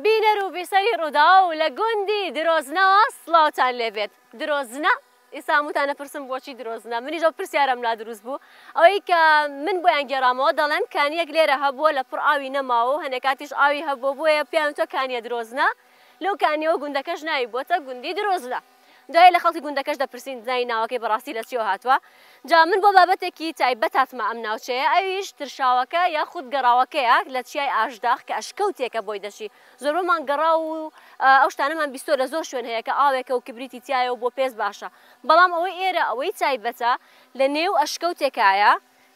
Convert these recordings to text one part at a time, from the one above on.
بینەر و بیسەری ڕووداو لە گوندی درۆزنەوە سڵاوتان لێبێت. درۆزنە؟ ئیستا هەمووتان ئەپرسن بۆچی درۆزنە؟ منیش ئەو پرسیارەم لا دروست بوو. ئەوەی کە من بۆیان گێڕامەوە دەڵێن کانییەک لێرە هەبووە لە پڕ ئاوی نەماوە و هەنێ کاتیش ئاوی هەبووە بۆیە پێیان وتووە کانییە درۆزنە. لەو کانییەوە گوندەکەش ناوی بۆتە گوندی درۆزنە. دوایی لە خەڵکی گوندەکەش دەپرسین بزانین ناوەکەی بەڕاستی لە چیەوە هاتووە. جا من بۆ بابەتێکی تایبەت هاتمە ئەم ناوچەیە ئەویش ترشاوەکە یاخود گەڕاوەکەیە لە چیای ئاشداغ کە ئەشکەوتێکە بۆی دەچی. زۆربەمان گەڕاو و ئەو شتانەمان بیستووە لە زۆر شوێن هەیە کە ئاوێکە و کبریتی تیایە و بۆ پێست باشە. بەڵام ئەوەی ئێرە ئەوەی تایبەتە لە نێو ئەشکەوتێکایە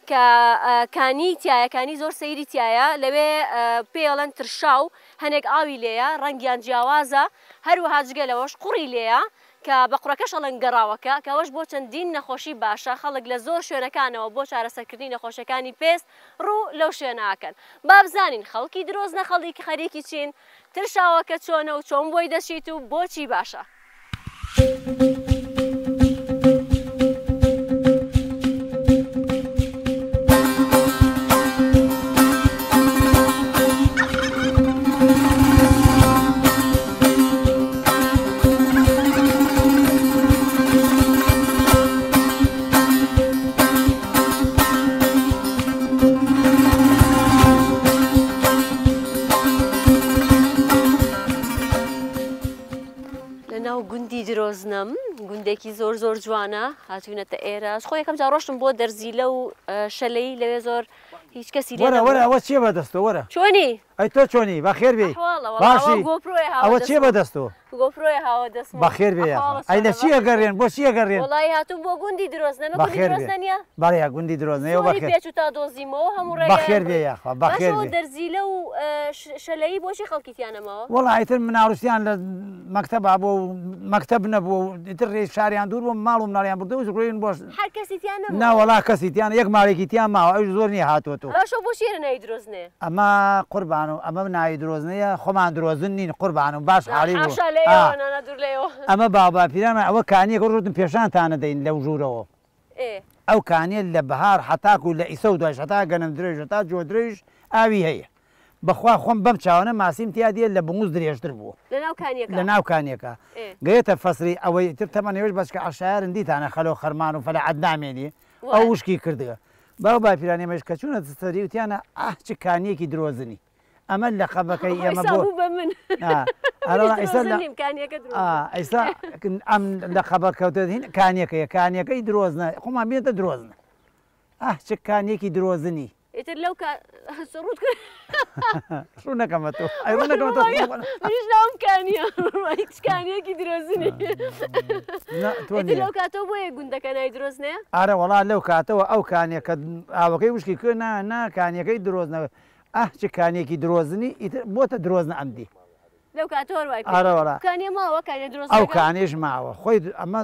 کە کانی تیایە، کانی زۆر سەیری تیایە، لەوێ پێی ئەڵێن ترشاو، هەنێک ئاوی لێیە، ڕەنگیان جیاوازە، هەروەها جگە لەوەش قوڕی لێیە کە بە قوڕەکەش ئەڵێن گەڕاوەکە، کە ئەوەش بۆ چەندین نەخۆشی باشە، خەڵک لە زۆر شوێنەکانەوە بۆ چارەسەرکردنی نەخۆشیەکانی پێست ڕوو لەو شوێنە ئەکەن. با بزانین خەڵکی درۆزنە خەڵکی خەریکی چین، ترشاوەکە چۆنە و چۆن بۆی دەچیت و بۆچی باشە؟ لەناو گوندی درۆزنم گوندێکی زۆر زۆر جوانە هاتوینەتە ئێرە خۆ یەکەم جار ڕۆشتم بۆ دەرزیلە و شەلەی لەوێ زۆر هیچ کەسی لێ وەرە وەرە ئەوە چییە بەدەستۆ وەرە چۆنی ئەی تۆ چۆنی بەخێر بێی ئەحواڵە وەڵا باشی ئەوە گۆپرۆیە هاوە ئەوە چییە دەستمەوە بەدەستۆ گۆپرۆیە هاوە دەستمەوە بەخێر بێ یاخوا ئەحواڵە ئەی لە چۆنە چی ئەگەڕێن بۆ چی ئەگەڕێن وەڵایی هاتووم بۆ گوندی درۆزنە ئەمە گوندی بەخێر بێ درۆزنە نییە بەڵێ گوندی درۆزنەیە و زۆری بەخێر پێچوو تا دۆزیمەوە هەموو ڕێگایان بەخێر بێ بڕی یاخوا باشە بەخێر ئەوە بێ دەرزیلە و شەلەیی بۆچی خەڵکی تیا نەماوە؟ وەڵا ئیتر مناڵشتیان لە مەکتەبا بووە و مەکتەب نەبووە و ئیتر ڕێی شاریان دوور بووە ماڵ و مناڵیان بردووە و ڕۆیون بۆ هەر کەسی تیا نا نەماوە؟ وەڵا کەسی تیا یەک ماڵێکی تیا ماوە ئەویش زۆر نییە هاتووەتەوە. باشە بۆچی ئێرە ناوی درۆزنەیە؟ ئەمە قوربانم ئەمە ناوی درۆزنەیە خۆمان درۆزن نین قوربانم باش نا حاڵی بوو حاشا لە ئا ئێوە نا نا دوور لە ئێوە. ئەمە باوباپیرانمان ئەوە کانیەکە ڕۆتم پێشانتانە دەین لەو ژوورەوە. ئێ. ئەو کانیە لە بەهار حەتاکو لە ئیسە و دوایش هەتا گەنم درێژ هەتا جۆ درێژ ئاوی هەیە بەخوا خۆم بەم چاوانە ماسیم تیا دیە لە بنگوس درێژتر بووە لە ناو کانیەکا. لە ناو کانیەکا ئێ. گەیەتە فەسلی ئەوەی ئیتر تەمەن ئێوەش بەچکە عەشایەرن دیتانە خەلۆ خەرمان و فەلەعەت نامێنێ ئەو وایە. وشکی کردگە باو باپیرانی ئێمەش کە چوونەتە سەری وتیانە ئاه چ کانیەکی درۆزنی ئەمە لەقەبەکەی ئێمە ئیسا بۆ بوو بە من. ئا منیش ئەرەوە ئیسا درۆزن لە نیم کانیەکە ئا درۆزنە. ئیسا ئەم لەقەبە کەوتە هین کانیەکەیە کانیەکەی درۆزنە خۆمان بێتە درۆزنە ئاه چ کانیەکی درۆزنی. ئیتر لەو کا ڕووت کرد. ڕوو نەکەمە تۆ ئەی ڕوو نەکەمە تۆ منیش ناوم کانیە هیچ کانیەکی درۆزنی. نا تۆ ئیتر نییە. لەو کاتەوە بۆیە گوندەکە ناوی درۆزنەیە؟ ئارە وەڵا لەو کاتەوە ئەو کانیە کە ئاوەکەی وشکی کوێ نا نا کانیەکەی درۆزنە ئاه چ کانیەکی درۆزنی ئیتر بۆتە درۆزنە ئەم دی. لەو کاتەوە هەر وای پێ ئارە وەڵا. کانیە ماوە کانیە ئەو درۆزنەکە؟ کانیەش ماوە خۆی ئەمە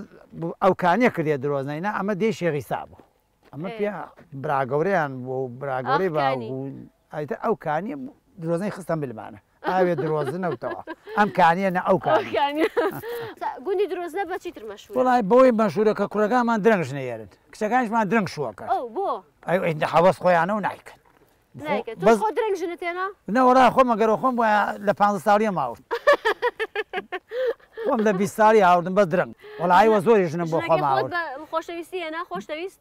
ئەو کانیە کردیە درۆزنە نا ئەمە دێی شێخ عیسا بوو. ئەمە ئێ. پێ برا گەورەیان بوو و برا ئاخ گەورەی باوک کانی. و ئیتر ئەو کانیە درۆزنەی خستە ملمانە ئاوێ درۆزنە و تەواو ئەم کانیە نە ئەو ئەو کانیە. کانیە. گوندی درۆزنە بە چیتر مەشهورە؟ وەڵای بەوەی مەشهورە کە کوڕەکانمان درەنگ ژنەیەرن کچەکانیشمان درەنگ شووەکەن. ئەو بۆ؟ ئەی حەوەس خۆیانە و نایکەن. نایکەن. تۆ بەس خۆ درەنگ ژنت هێنا؟ نا وەڵا خۆم ئەگەر خۆم وایە لە 15 ساڵیە ماورد. خۆم لە 20 ساڵی هاوردم بەس درەنگ. وەڵا ئەیوە زۆری ژنم بۆ ژنەکەی خۆم خۆت هاورد. بە خۆشەویستی هێنا؟ خۆشتەویست؟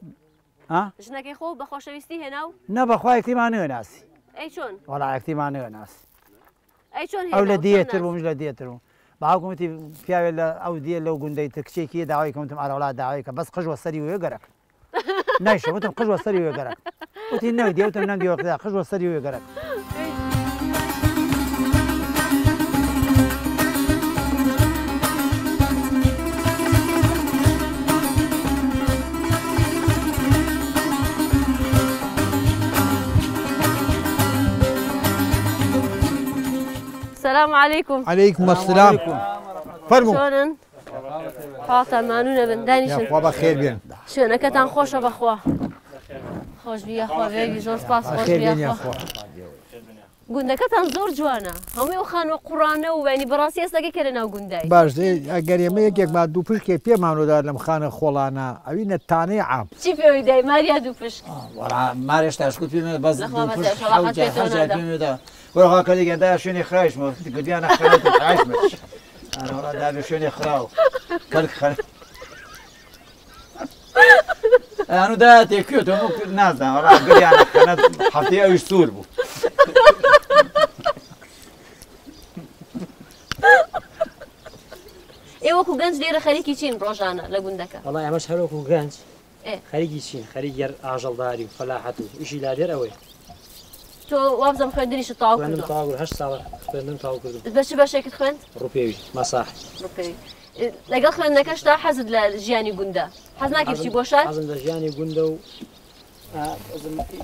ها؟ ژنەکەی خۆ بە خۆشەویستی هێنا و؟ نا بەخوا یەکتیمان نەوێ ناسی. ئەی چۆن؟ وەڵا یەکتیمان نەوێ ناسی. ئەی چۆن ئەو لە هێنا و چۆن دیەتر بوو ناسی؟ منیش لە دیەتر بووم. باوکم وتی پیاوێ لە ئەو دیە لەو گوندەی تر کچێکی داوای کەم وتم ئارە وەڵا داوای کە بەس قژ وە سەری وێ گەرەک. نایشە وتم قژ وە سەری وێ گەرەک. وتی نەودیە وتم نەمدیوە قژ وە سەری وێ گەرەک. سلام علیکم. علیکم السلام. فەرموو. چۆنن؟ حاڵتان مانوو نەبن دانیشن. یاخوا بەخێر بێن. شوێنەکەتان خۆشە بەخوا. خۆش بی یاخوا بێبی زۆر سپاس خۆش بەخێر بی بێن یاخوا. یاخوا. گوندەکەتان زۆر جوانە هەمووی ئەو خانووە قوڕانە و یعنی بەڕاستی ئێستاکەی کە لەناو گوندای. باش ئەگەر ئێمە یەکێکمان دوو پشکێ پێمانەوەدا لەم خانە خۆڵانە ئەوینە تانەی عام. چی پێوەی دای ماریا دوو پشک؟ وەڵا مارێش تاشکوت پێمێ بەس لەخوا دوو بەسەر پشک شەڵاقەت حەوت جار پێتەوە هەشت جار نادا. پێمێدا. وەرە خوا کەلێکیان دایە شوێنی خراویشمەوە گردیانە خەنەت و خراویشمەوە. ئارە وەڵا دابێ شوێنی خراو کەلک خەن ئەیانو دایە تێکوێتەوە من نازانم وەڵا گردیانە خەنەت هەفتەی ئەویش سوور بوو. ئێ وەکو گەنج لێرە خەریکی چین ڕۆژانە لە گوندەکە؟ وەڵا ئێمەش هەر وەکو گەنج خەریکی چین خەریکی هەر ئاژەڵداری و فەلاحەت و ئیشی لادێر ئەوەیە. تۆ وابزانم خوێندنیشت تەواو خوێندنم کردووە. تەواو کردووە هەشت ساڵە خوێندنم تەواو کردووە. بە چ بەشێکت خوێند؟ ڕووپێوی، مەساح. ڕووپێوی. لەگەڵ خوێندنەکەشتا حەزت لە ژیانی گوندە؟ حەز ناکەی بچی بۆ شار؟ حەزم لە ژیانی گوندە و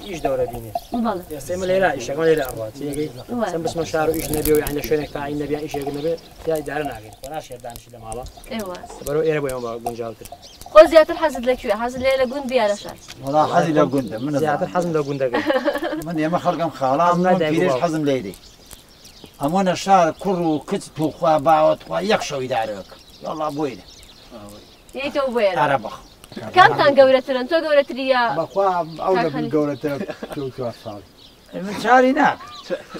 ئیش دەورە بینێ. بەڵێ. ئێستا ئێمە لێرە ئیشەکەمان لێرە ئەڕوات تێگەی؟ چەند بچمە شار و ئیش نەبێ و یانی لە شوێنێک تاعین نەبێ یان ئیشێک نەبێ تیا ئیدارە ناکەین. خۆ ناشێت دانیشی لە ماڵە. ئێوە. بەرەو ئێرە بۆ ئێمە بە گونجاوتر. خۆ زیاتر حەزت لە کوێ؟ حەزت لێ لە گوند بی یا لە شار؟ وەڵا حەزی لە گوندە من زیاتر حەزم لە گوندەکەی. من ئێمە خەڵکم خاڵان من پیرێش حەزم لێی دی. ئەمۆنە شار کوڕ و کچ توخوا باوە تخوا یەک شەو ئیدارە بکەم. یاڵڵا بۆیرە. یەیتەوە بۆ ئێرە. ئارە بەخ. کامتان گەورەترن؟ تۆ گەورەتری یا بەخوا ئەو لە من گەورەترە 44 ساڵ. من چاری ناک.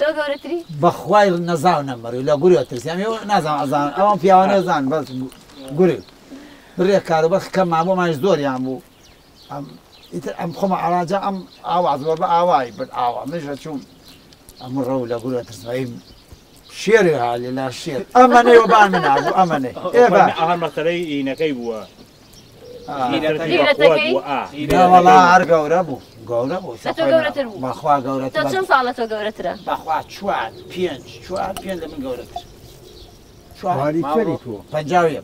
تۆ گەورەتری؟ بەخوای نەزاو نەمەڕی لە گورێ ترسیام ئێوە نازانم ئەزان ئەوان پیاوانە زان بەس گورێ بڕێ کاروبەر کەم مابوو ئەمانیش زۆریان بوو ئەم ئیتر ئەم خۆمە ئاراجا ئەم ئاوا زۆر بە ئاوای برد ئاوا منیش ئەچووم ئەم ڕەو لە گورێ ترسم ئەی شێرێ هالێ لا شێر ئەمەنەی وەبان من نابوو ئەمەنەی ئێ باش ئەها مەسەلەی ئینەکەی بووە وەڵا هەر گەورە بوو گەورە بوو لە تۆ گەورەتر بوو بەخوا گەورەتر تۆ چەند ساڵ لە تۆ گەورەترە بەخوا چوار پێنج چوار پێنج لە من گەورەتر چوار چواری تۆ 51.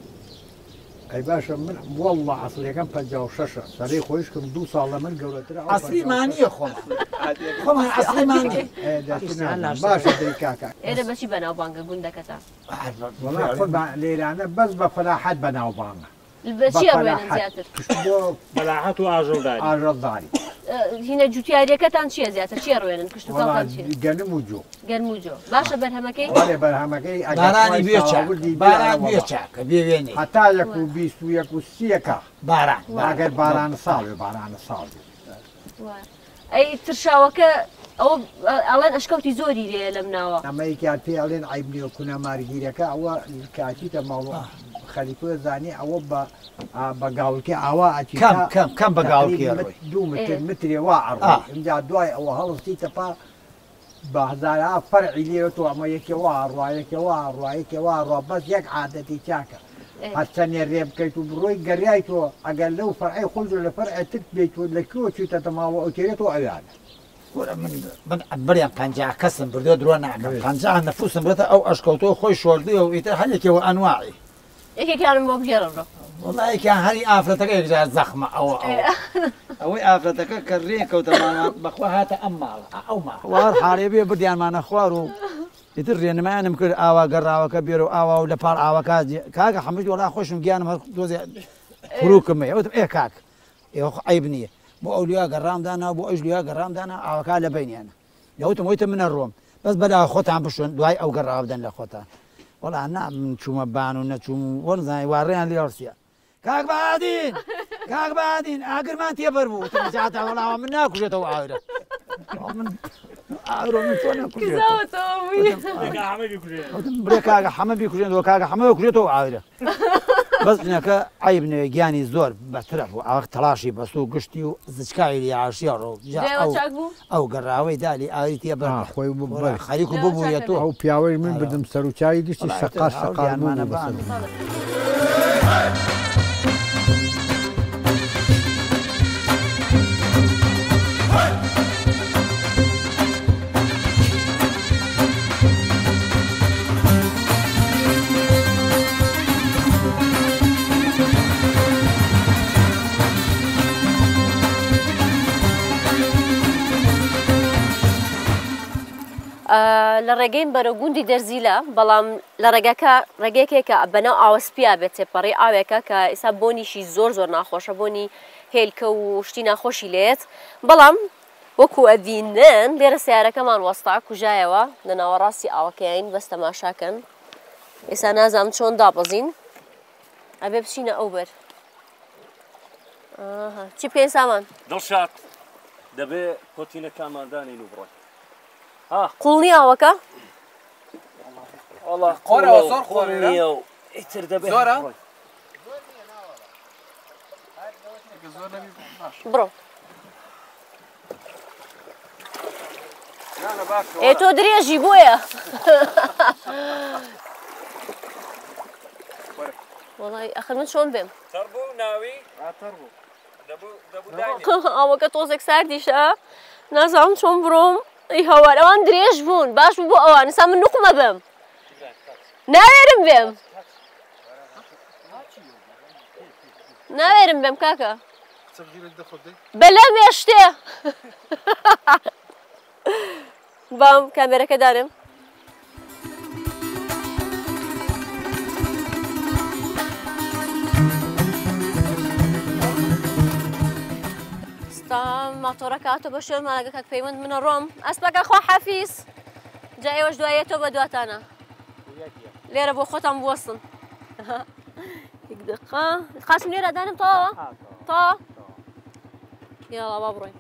ئەی باشە من واللە عەسڵیەکەم 56ە سەرەی خۆیشکم دوو ساڵ لە من گەورەترە ئەو عەسڵیمان نییە خۆمان خۆمان عەسڵیمان نییە باشە دەی کاکە ئێرە بەچی بەناوبانگە گوندەکەتان وەڵا قوربان لێرانە بەس بە فەلاحەت بەناوبانگە بە چی ئەڕوێنن زیاتر؟ فەلاحەت و ئاژەڵداری. ئاژەڵداری. هینە جوتیاریەکەتان چییە زیاتر چی ئەڕوێنن کشتوکاڵتان چییە؟ گەنم و جۆ. گەنم و جۆ. باشە بەرهەمەکەی؟ بەڵێ بەرهەمەکەی ئەگەر بارانی بێ چاک باران بێ چاکە بێ وێنەی. هەتا یەک و 21 و سیەکە. باران. ئەگەر باران ساڵ بێ بارانە ساڵ بێ. ئەی ترشاوەکە ئەوە ئەڵێن ئەشکەوتی زۆری لێیە لەم ناوە. ئەمە یەکیان پێی ئەڵێن عەیب نیە کونە مارگیرەکە ئەوە کە ئەچیتە ماڵ خەلیفە زانی ئەوە بە بە گاولکێ ئاوا ئەچی کەم کەم کەم بە گاولکێ ئەڕۆی دوو متر مترێ وا ئەڕۆی ئینجا دوای ئەوە هەڵستیتە پا بە هەزارەها فەرعی لێ تۆ ئەمە یەکێ وا ئەڕوا یەکێ وا ئەڕوا یەکێ وا ئەڕوا بەس یەک عادەتی چاکە هەرچەنێ رێ بکەیت و بڕۆی گەریای تۆ ئەگەر لەو فەرعەی خۆیت و لە فەرعێ تر بێیت و لە کوێوە چوویتەتە ماڵەوە ئەو تێرێ تۆ ئەویانە. کورە من من بریان 50 کەسم بردووە درۆ ناکەم 50 نەفوسم بردە ئەو ئەشکەوتەوە خۆی شۆردووە و ئیتر هەر یەکێ و ئەنواعی. یەکێکیانم بۆ بگێڕەوە. وەڵا یەکیان هەری ئافرەتەکە یەکجار زەخمە ئەوە ئەوە ئەوەی ئافرەتەکە کە رێ کەوتە ماڵان بەخوا هاتە ئەم ماڵە ئەو ماڵ. وە هەر حاڵێ بێ بردیانمانە خوار و ئیتر ڕێنمایانم کرد ئاوا گەڕاوەکە بێرە و ئاوا و لە پاڵ ئاوەکە کاکە حەمید وەڵا خۆشم گیانم هەر تۆزێ خروکم هەیە وتم ئێ کاک ئێوە خۆ عەیب نییە بۆ ئەو لویا گەڕام دانا بۆ ئەویش لویا گەڕام دانا ئاوەکە لە بەینیانە لەوتم وتم من ئەڕۆم بەس بەلا خۆتان بشۆن دوای ئەو گەڕاوە بدەن لە خۆتان وەڵا نا من چوومە بان و نەچووم و وەرزانی وا ڕێیان لێ هەڵسیا کاک بەهادین کاک بەهادین ئاگرمان تێبەر بوو وتم جاتا وەڵاوە من ناکوژێتەوە ئاگرە من ئاگرۆ من چۆن نەکوژێتەوە وتم برێ کاکە حەمە بیکوژێنەوە کاکە حەمە بکوژێتەوە ئاگرە بەس ژنەکە عەیب نەوێ گیانی زۆر بەترەف بوو ئاوەخ تەڵاشی بەست و گشتی و زچکاوی لێ عاشیە ڕۆ جا ئەو گەڕاوەی دالی ئاوی تێ بەر خۆی خەریک و ببوویە تۆ ئەو پیاوەی من بردم سەر و چاوی گشتی شەقار شەقار بوو بەسەر. لە ڕێگەیم بەرەو گوندی دەرزیلە بەڵام لە ڕێگەکە ڕێگەیەکێکە بەناو ئاوە سپیا بێت تێپەڕی ئاوێکە کە ئێستا بۆنیشی زۆر زۆر ناخۆشە بۆنی هێلکە و شتی ناخۆشی لێت بەڵام وەکو ئەبینن لێرە سیارەکەمان وەستا کوژایەوە لە ناوەڕاستی ئاوەکەین بەس تەماشاکەن ئێستا نازانم چۆن دابەزین ئەبێ بچینە ئەو بەر چی بکەین سامان؟ دڵشاد دەبێ پۆتینەکانمان دانێین و بڕۆین. قوڵ نییە ئاوەکە؟ وەڵا قۆرەوە زۆر قوڵ قۆرە. نییە و ئیتر دەبێ زۆرە؟ بڕۆی. زۆر نەبی باش. بڕۆ. نا، نا، باشە، ئێ تۆ درێژی بۆیە. وەڵای ئەخر من چۆن بێم؟ تەڕ بوو ناوی؟ تەڕ بوو. دەبوو داینێ. ئاوەکە تۆزێک ساردیشە، نازانم چۆن بڕۆم. ئەی هاوار، ئەوان درێژ بوون، باش بوو بۆ ئەوان. ئێستا من نوقمە بم، ناوێرم بێم، ناوێرم بێم کاکە. بەلەم ێشتێ. بام کامێرەکە دارم. ستا ماتۆڕەکە هاتۆ بە شوێنمان لەگە کاک پەیوەند منە ڕۆم. ئەسپەکە خوا حەفیز. جا ئێوەش دوایە تۆ بە دواتانە. لێرە بۆ خۆتان بوەستن. یەک دقە. قاسم لێرە دانم تەواوە؟ تەواوە؟ یاڵا با بڕۆین.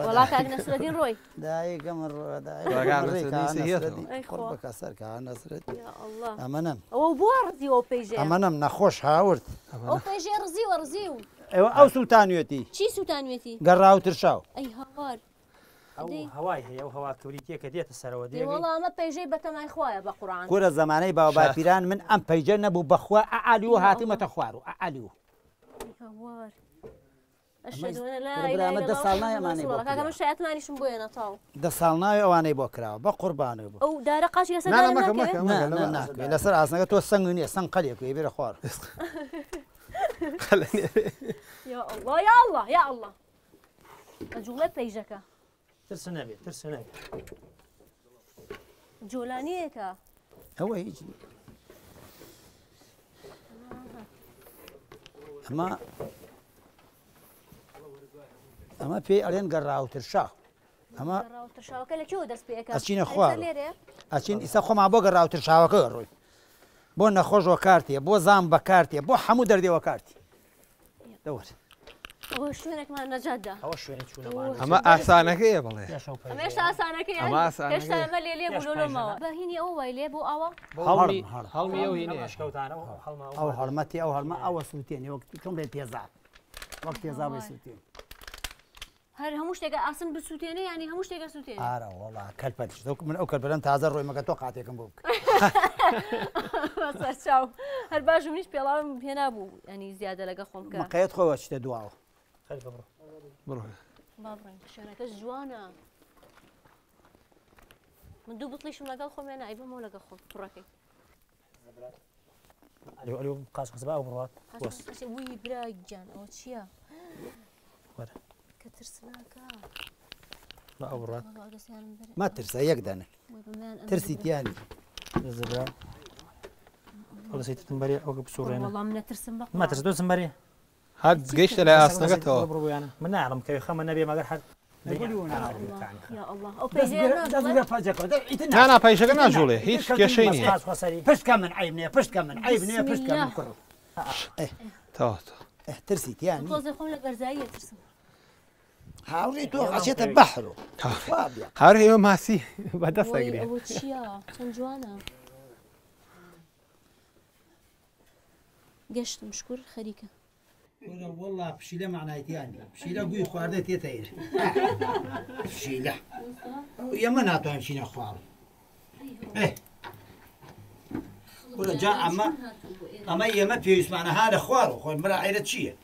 وەڵا کاک نەسرەدین ڕۆی. دایکە من ڕۆ، دایکە کاک من ڕێی، نەسرەدین کاک سەیەتەوە. نەسرەدین. ئەی خوا. قڕ بکە سەر کاک نەسرەدین. یا ئەڵڵا. ئەمەنەم. ئەوە بۆ ڕزیوە ئەو پەیژەیە؟ ئەمەنەم نەخۆش هاورد. ئەو پەیژەیە ڕزیوە، ڕزیو. ئێوە ئەو سووتانوێتی. چی سووتانوێتی؟ گەڕاو ترشاو. ئەی هاوار. ئەو دەی. هەوای هەیە، ئەو هەوا کەوریتیە کە دێتە سەرەوە، دەی دێگەی. وەڵا ئەمە پەیژەی بەتەمای خوایە بە قورئان. کورە زەمانەی باوباپیران من ئەم پەیجە نەبوو بەخوا ئەعالیو هاتیمەتە خوارو، ئەعالیو. ئەی هاوار. أشهد أن لا کورە إله برا، ئەمە إلا دە الله ساڵ محمد نایە ئەمانەی رسول بۆ الله. کاکە کراوە. من شایەتمانیشم بۆیە نەتاو. دە ساڵ ناوی ئەوانەی بۆ کراوە، بە قوربانەوە بۆ. ئەو دارە قاچی لەسەر نا، نا، دارە مەکە، ناکەوێ؟ مەکە، نا، مەکە، نا، لەبەر ناکەوێ. لەسەر ئاسنەکە تۆ سەنگ نییە، سەنگ قەلێک وێ، بێرە خوار. یا الله، یا الله، یا الله. ئەجوڵێ پەیژەکە. ترس نەبێ، ترس نەبێ. جۆلانیەکە. ئەوە هیچ نییە. ئەمە پێی ئەڵێن گەڕاوترشاو. ئەمە گەڕاوترشاوەکە لە کوێوە دەست پێ ئەکا؟ ئەچینە خوار. ئێستا لێرەیە؟ ئەچین ئیسا خۆمان بۆ گەڕاوترشاوەکە ڕۆی. بۆ نەخۆش وەکارتیە، بۆ زام بەکارتیە، بۆ هەموو دەردێ وەکارتی. دەوەر. ئەوە شوێنێکمان نەجات دا. ئەوە شوێنێ چوونەوە. ئەمە ئاسانەکەیە بڵێ. ئەمە هێشتا ئاسانەکەیە. ئەمە ئاسانەکەیە. هێشتا ئەمە لێ لێ بوو لۆ لۆمەوە. بە هینی ئەوە وای لێ بۆ ئاوە؟ هەڵمی، هەڵم، هەڵم. هەڵمی ئەو هینەیە. ئەم ئەشکەوتانە، ئەو هەڵمە، ئەو ئەو هەڵمەتی، ئەو هەڵمە، ئەوە سووتێنێ، وەک چۆن بڵێ تێزاب. وەک تێزاب وای. سووتێنێ. هەر هەموو شتێکە ئاسن بسووتێنێ، یعنی هەموو شتێکە سووتێنێ. ئارە وەڵا، کەلپەتیش. من ئەو کەلپەرەم تازە ڕۆی، مەگە تۆ قاتێکم بۆ بکە. سەرچاو. هەر باش منیش پێڵاوم هێنا بوو، یعنی زیادە لەگە خۆم کە. مەقەیەت خۆوە چیتە دواوە. خەریکە بڕۆ. بڕۆ. با بڕۆین. شوێنەکەش جوانە. من دوو بتڵیشم لەگەڵ خۆم هێنا، ئەی بەمەوە لەگەڵ خۆم کوڕەکەی. ئەلو، ئەلو، قاچ خستە با ئەو بڕوات. قاچ بۆس. خستە، وی برا گیان، ئەوە چییە؟ وەرە. کە ترسناکە. با ئەو بڕوات. وەڵا ئەو دەستیانم بەرێ. ما ترسە، یەک دانە. وەی بەمەیان ئەمە ترسی ببرێ. تیانی. دەزەبرا. ئەو دەستی ترم بەرێ، ئەو کە بسوڕێنە. وەڵا منە ترسم بە ما ترس، دۆستم بەرێ. هەر گەیشتە لای ئاسنەکەتەوە. بڕۆ بۆیانە. من ناڵم کەوێ خەمە نەبێ، مەگەر هەر یا الله، ئەو پەیژەیە ناجوڵێ؟ نا، نا، پەیژەکە ناجوڵێ، هیچ کێشەی نییە. قاچ خۆسەری. پشت کە من عەیب نییە، پشت کە من عەیب نییە، پشت کە من بسم الله. کوڕ. تەواو، تەواو. ترسی تیانی. تۆزێ خۆم لە بەرزاییە ترسم. هاوڕێی تۆ ئەچێتە بەحر و. خوا بیا. هاوڕێ ئێوە ماسی بەدەست وەی، ئەگرێ. ئەوە چییە؟ چەند جوانە. گەشتم، شکر خەریکە. وەرە وەڵا پشیلە معنایتیان نییە. پشیلە گوی خواردە تێتە ئێرە. پشیلە. ئەو ئێمە ناتوانین بچینە خوارد. ئێ. وەرە جا ئەمە ئێمە پێویستمانە ها لە خوارد. خۆی مرا عێرە چییە؟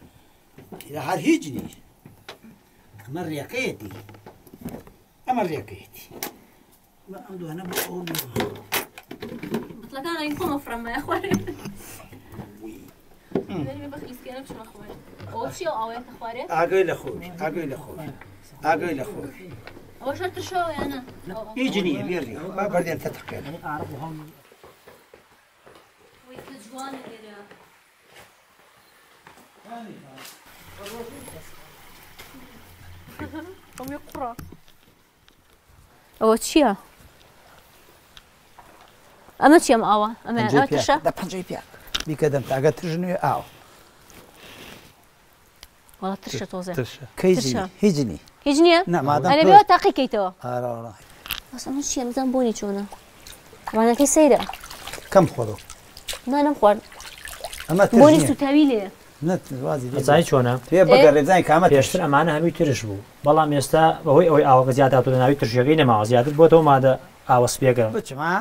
ئێرە هەر هیچ نییە. ئەمە ڕێکەیەتی. ئەمە ڕێکەیەتی. ئەم دوانە بۆ ئەو بوو. بتڵەکان ئەین خۆمە فڕەمە خوارێ. بەرمێ بەخلیسکێنە بچمە خوارێ. ئەوە چییە ئەو ئاوەیە خوارێ؟ ئاگای لە خۆش، ئاگای لە خۆش، ئاگای لە خۆش. ئەوە شەر ترشەوە یان نا؟ هیچ نییە بێڕی با بەردێن تەتەقێن. وەی کە جوانە لێرە. ئەمەی قوڕە. ئەوە چییە؟ ئەمە چییە ئەم ئاوە؟ ئەمە ئەوە ترشە؟ دە پەنجەی پیاک. بیکە دەم ئەگەر ترش نوێ ئاو. وەڵا ترشە تۆزێ. ترشە. کەی ترشە. هیچ نی. هیچ نییە؟ نا مادەم ئەرێ تۆ- بێوە تاقی کەیتەوە. ئارە وەڵا. بەس ئەمە چییە؟ بزانم بۆنی چۆنە. ڕانەکەی سەیرە. کەم خۆرۆ. نا نەمخوارد. ئەمە ترش بۆنی نییە. سووتاوی لێیە. نە وازی لێ ئەزانی چۆنە؟ پێ بگەڕێ بزانین کامە ترش. پێشتر ئەمانە هەمووی ترش بوو، بەڵام ئێستا بەهۆی ئەوەی ئاوەکە زیاد هاتووە لە ناوی ترشیەکەی نەماوە، زیاتر بۆتەوە مادە ئاوە سپیەکە. بچم، ها؟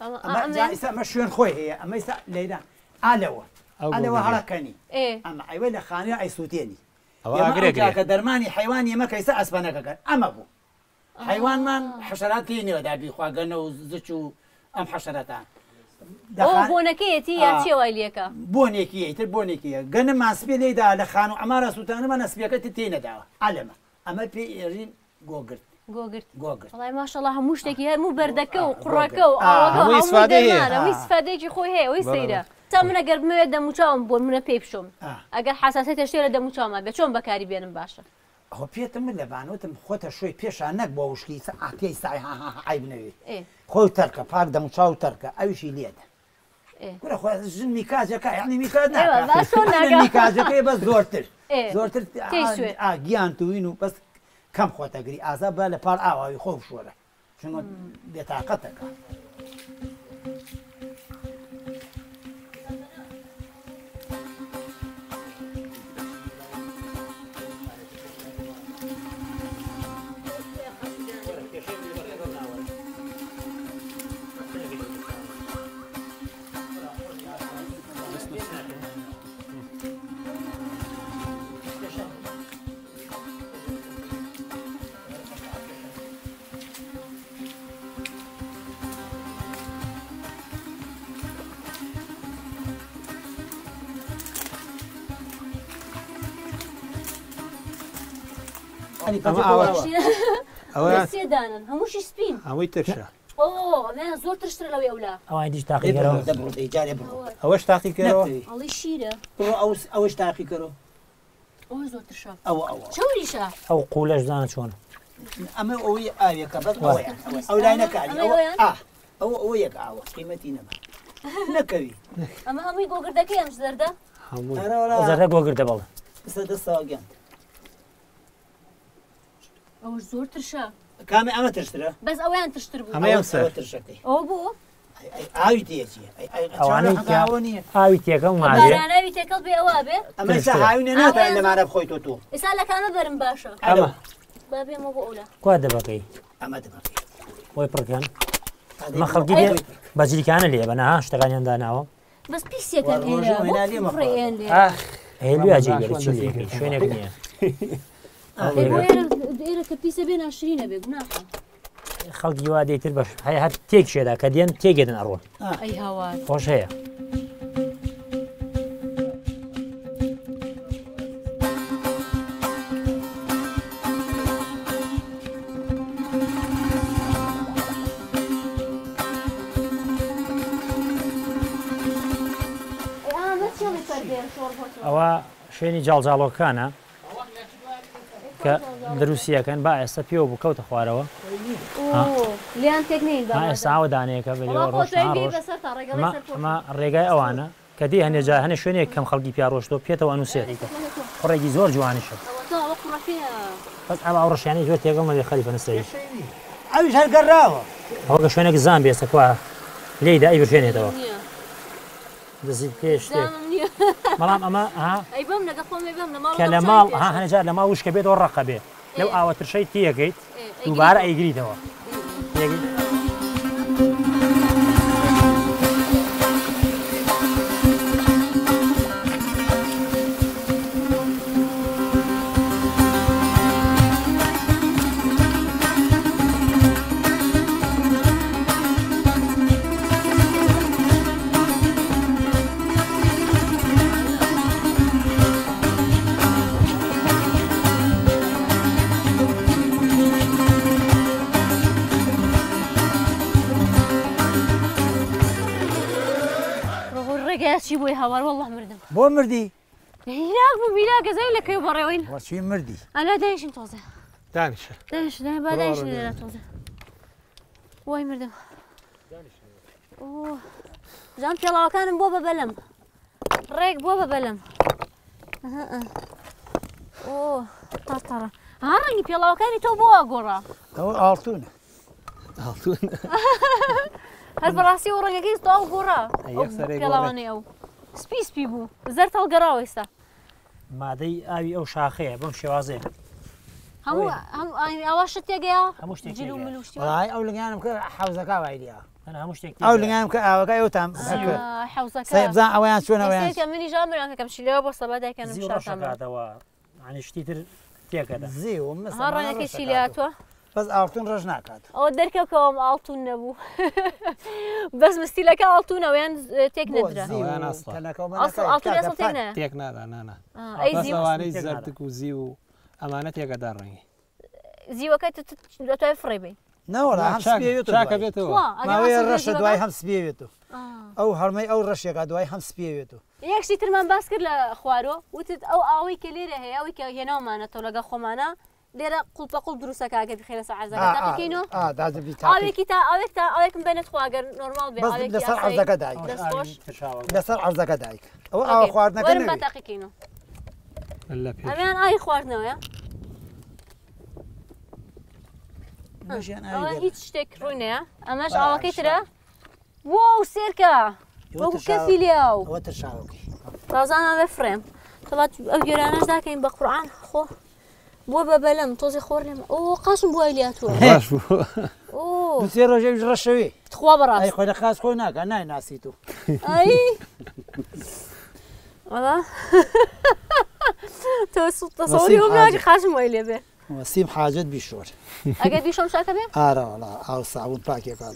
ئەمە جا ئێستا ئەمە شوێن خۆی هەیە، ئەمە ئێستا لەیرا ئالەوە. ئەو ئالەوە گۆگردێ. هەڵەکەنی. ئێ. ئەمە ئەیوە لە خانووی ئەیسووتێنی. ئەوە ئێمە ئاگرێک ئەو جا لێ. کە دەرمانی حیوانی ئێمە کە ئێستا ئەسپەنەکەکەن، ئەمە بوو. حیوانمان حەشەرات پێی نیوە دابی خواگەنە و زچ و ئەم حەشەرەتان. ئەو بۆنەکەیەتی یا چییە وای لێکە؟ بۆنێکی ئیتر بۆنێکیە. گەنممان سپێ لێیدا لە خانوو ئەمارە سووتانەمان سپیەکە تێی نەداوە. ئالەمە. ئەمە پێی ئێژین گۆگرد. گۆگرد. گۆگرد. وەڵای ماشەڵڵا هەموو شتێکی هەموو بەردەکە و قوڕەکە و ئا. ئاوەکە و هەمووی هەموو ئیسفادەی هەیە. دەرمانە، هەمووی ئیسفادەیەکی خۆی هەیە، ئەوەی بەڵێ. سەیرە. تا من ئەگەر بمەوێت دەموچاوم بۆن منە پێی بشۆم. ئا. ئەگەر حساسیەتە شتێ لە دەموچاوما بێ چۆن بەکاری بێنم باشە؟ ئەوە پێتم من لە بانوتم خۆتە شوێ پێشا نەک بۆ وشکی ئاتیای سای ها ها ها عیب نەوێ. ئێ. خۆی تەرکە، پاک دەموچاو تەرکە، ئەویشی لێدە. ئێ. کورە خۆ ژن میکاجەکە، یعنی میکاج ئێوە، ناکا. باش چۆن ناکا؟ میکاجەکەی بەس زۆرتر. ئێ. زۆرتر تێی سوێ. ئا، گیان توین و بەس کەم خۆتەگری. ئازا با لە پاڵ ئاواوی خۆ بشۆرە. چونکە بێتاقەتەکە. ئەمە ئاوە. ئەوە سێ دانن، هەمووشی سپین. هەمووی ترشە. ئۆ، ئەمەیان زۆر ترشترە لەوەی ئەولا. ئەوانی دیش تاقیکەرەوە. دەبڕۆ، دەی جارێ بڕۆ. ئەوەش تاقیکەرەوە. نەکەوی. ئەڵێ شیرە. بڕۆ، ئەوەش تاقیکەرەوە. ئەوە زۆر ترشە. ئەوە، ئەوە. چەوریشە. ئەو قولەش بزانە چۆنە. ئەمە ئەوەی ئاوێکە، بەس ئەوەیە. ئەو لای نەکاری. ئەمە ئەوە، ئەوەیان؟ ئا، ئەوە، ئەوە یەک ئاوە، قیمەتی نەما. نەکەوی. ئەمە هەمووی گۆگردەکەی ئەم زەردە؟ هەمووی. ئەرە وەڵا. ئەو زەردە گۆگردە بەڵێ. بسە دەستەوە گیان. ئەوە زۆر ترشە. کامێ ئەمە ترشترە؟ بەس ئەویان ترشتر بوو. ئەمە یەم سەر. ئەوە ترشەکەی. ئەوە بوو؟ ئەی، ئەی، ئاوی تێچیە. ئەی، ئەی، ئەوانەی چاوە کە ئاوە نییە. ئاوی تێکەڵ نابێ. باراناوی تێکەڵ بێ ئەوە بێ؟ ئەمە ئێستا ترشترە. هاوینە ناتوانین ئەوەیان لەمانە بخۆی تۆ تۆ. ئێستا لە کامە بەرم باشە؟ ئەمە. با بێمەوە بۆ ئەولا. کوا دەبەکەی؟ ئەمە دەبەکەی. خۆی پڕکەن. ئەدەی ئەمە خەڵکی ئەی. دێ بە جلیکانە لێ بەنە، ها، شتەکانیان داناوە. بەس پیسێکە وە، لێرە. ڕۆژە وێنا بۆ لێمە فڕێیان لێرە. ئاخ. ئەی، لێ ئاجێ باش بێ، وەندە چی لێ سێکەی. بکەی؟ شوێنێک نییە. ئەی، بۆ ئێرە کە پیسە بێ ناشرینە بێ، گوناحە. خەڵکی وا دێتر بەش هەیە هەر تێک شێدا کە دێن تێگێدن ئەڕۆن. ئەی هاوار. خۆش هەیە. ئەوە شوێنی جاڵجاڵۆکانە کە دروستیەکەن با ئێستا پێوە بوو کەوتە خوارەوە. لیان تێک نین با ئێستا ئاوە دانەیەکە بە لێوە وەڵا ڕۆژ خۆ تۆی ها بێ ڕۆژ. بەسەر تا ڕێگەڵی سەر پۆش. ئەمە ڕێگای ئەوانە کە دێ هەنێ جار هەنێ شوێنێک کەم خەڵکی پیا ڕۆشتەوە پێتەوە ئەنووسێت. قوڕێکی زۆر جوانیشە. ئەوە تۆ ئەوە قوڕەکەیە. بەس ئەمە ئەو ڕەشیانەی زۆر تێگەڵ نەبێ خەریفە نەسەری. ئەویش هەر گەڕاوە. ئەوە کە شوێنێک زان بێ ئێستا کوا لێیدا ئەی بشێنێتەوە. نییە. دەستی پێش شتێک. زانم نییە. بەڵام ئەمە، ها؟ ئەی بەم لەگەڵ خۆم، ئەی بەم لە ماڵ کە لە دەم ماڵ، چای ها، پێشە. هەنێ جار لە ماڵ وشکە بێتەوە ڕەقە بێ. لەو ئاوە ترشەی تێگەیت، ئەیگریتەوە. دووبارە ئەیگریتەوە. تێگەیت؟ ڕێگەیە چی بۆی هاوار والله مردم. بۆ مردی؟ هیلاک بوو هیلاک ئەزانی لە کوێ بەڕێوەین. بۆچی مردی؟ ئەلا دانیشین تۆزێ. دانیشە. دانیش با دانیشین لێرە تۆزێ. وای مردم. جام پێڵاوەکانم بۆ بە بەلەم. ڕێک بۆ بە بەلەم. ئۆ تەڕتەڕە. ها ڕەنگی پێڵاوەکانی تۆ بۆ گۆڕا. ئەوە ئاڵتونە. ئاڵتون. هەر بەڕاستی ئەو ڕەنگەکەی تەواو گۆڕا. پێڵاوانەی ئەو سپی سپی بوو زەرد هەڵگەڕاوە ئێستا. مادەی ئاوی ئەو شاخەیە بەم شێوازەیە. هەموو ئەوە شت تێگەیە؟ هەموو شتێک جل و مل و شتی. وەڵای ئەو لنگانم کرد حەوزەکە وای لێیە. هەموو شتێک ئەو لنگانم کرد ئاوەکە ئەو تام حەوزەکە. بزان ئەوەیان چۆن ئەوەیان. ئێستا منیش ئەمران کەم شیلەوە بۆ سەبا دایکانم زیو ڕەشەکاتەوە یعنی شتی تر تێکەدا. زیو ها ڕەنگەکەی چی لێهاتووە؟ بەس ئاڵتون ڕەش ناکات. ئەوە دەرکەوکەوەم ئاڵتون نەبوو. بەس مستیلەکە ئاڵتونەوە یان تێک نەدرا. ئاڵتون ئەسڵ تێک نایە؟ تێک نادا نانا. ئەی زیو؟ ئەوانەی زەردک و زیو و ئەمانە تێکەدا ڕەنگی. زیوەکە دەتوای فڕێ بەی. نەوەڵا هەم سپیەوێتەوە. چاکە بێتەوە. ماوەیە ڕەشە دوای هەم سپیەوێتەوە. ئەو هەڵمەی ئەو ڕەشێکا دوای هەم سپیەوێتەوە. یەک شتی ترمان باس کرد لە خوارۆ وتت ئەو ئاوەی کە لێرە هەیە ئەوەی کە هێناومانەتەوە لەگەڵ خۆمانە لێرە قوڵپە قوڵ دروستەکە ئەگەر بخێنە سەر عەرزەکە تاقیکەینەوە ئاوێکی تا ئاوێک تا ئاوێکم بێنێت خوا ئەگەر نۆرماڵ بێ ئاوێکی لەسەر عەرزەکە دایک دەستخۆش لەسەر عەرزەکە دایک ئەوە ئاوە خواردنەکە وەرم با تاقیکەینەوە ئەمەیان ئاوی خواردنەوەیە ئەوە هیچ شتێک ڕووی نەیە ئەمەش ئاوەکەی ترە وۆو سێرکە وەکو کەفی لێاو ئەوە ترشاوەکەی تازانە بێ فڕێم تەڵات ئەو گوێرانەش داکەین بە قورئان خۆ بووە بە بەلەم تۆزێ خۆر لێم ئۆ قاچم بووای لاتووە باش بوو ئۆ دوو سێ ڕۆژێکیش ڕەشەوێ تخوا بەڕاست ئەی خۆی لە قاچ خۆی ناکا نایناسی تو ئەی وەڵا تۆ تەسەوری ئەوم ناکە قاچم وای لێ بێ وەسیم حاجەت بیشۆر ئەگەر بیشۆم چاکە بێ ئارە وەڵا ئاو سابوون پاکێکات.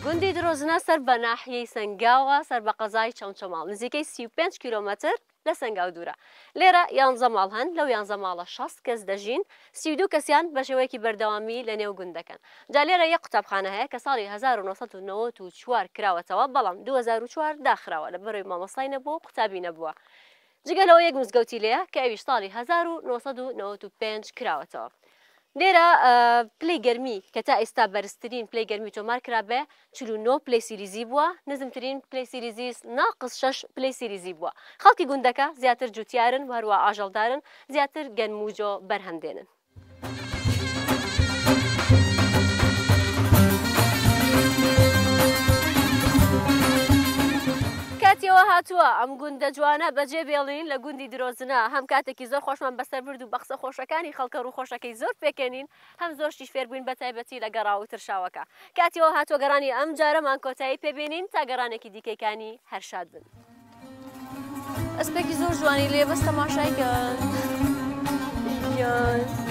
گوندی درۆزنە سەر بە ناحیەی سەنگاوە سەر بە قەزای چەمچەماڵ نزیکەی 35 کیلۆمەتر لە سەنگاو دوورە. لێرە یانزە ماڵ هەن، لەو یانزە ماڵە 60 کەس دەژین، 32 کەسیان بە شێوەیەکی بەردەوامی لە نێو گوندەکەن. جا لێرە یەک قوتابخانە هەیە کە ساڵی 1994 کراوەتەوە، بەڵام 2004 داخراوە لەبەرئەوەی مامۆستای نەبووە و قوتابی نەبووە. جگە لەوە یەک مزگەوتی لێیە کە ئەویش ساڵی 1995 کراوەتەوە. لێرە پلەی گەرمی کە تا ئێستا بەرزترین پلەی گەرمی تۆمار کرابێ 49 پلەی سیلیزی بووە، نزمترین پلەی سیلیزیش ناقس 6 پلەی سیلیزی بووە. خەڵکی گوندەکە زیاتر جوتیارن و هەروە ئاژەڵدارن، زیاتر گەنم و جۆ بەرهەم دێنن. کاتیەوە هاتووە ئەم گوندە جوانە بەجێ بێڵین لە گوندی درۆزنە هەم کاتێکی زۆر خۆشمان بەسەر برد و بە قسە خۆشەکانی خەڵکە ڕووخۆشەکەی زۆر پێکەنین هەم زۆر شتیش فێربووین بە تایبەتی لە گەڕاو و ترشاوەکە. کاتیەوە هاتووە گەڕانی ئەم جارەمان کۆتایی پێبێنین تا گەڕانێکی دیکەیکانی هەر شاد بن. ئەسپێکی زۆر جوانی لێ بەس تەماشای کەن. گیان.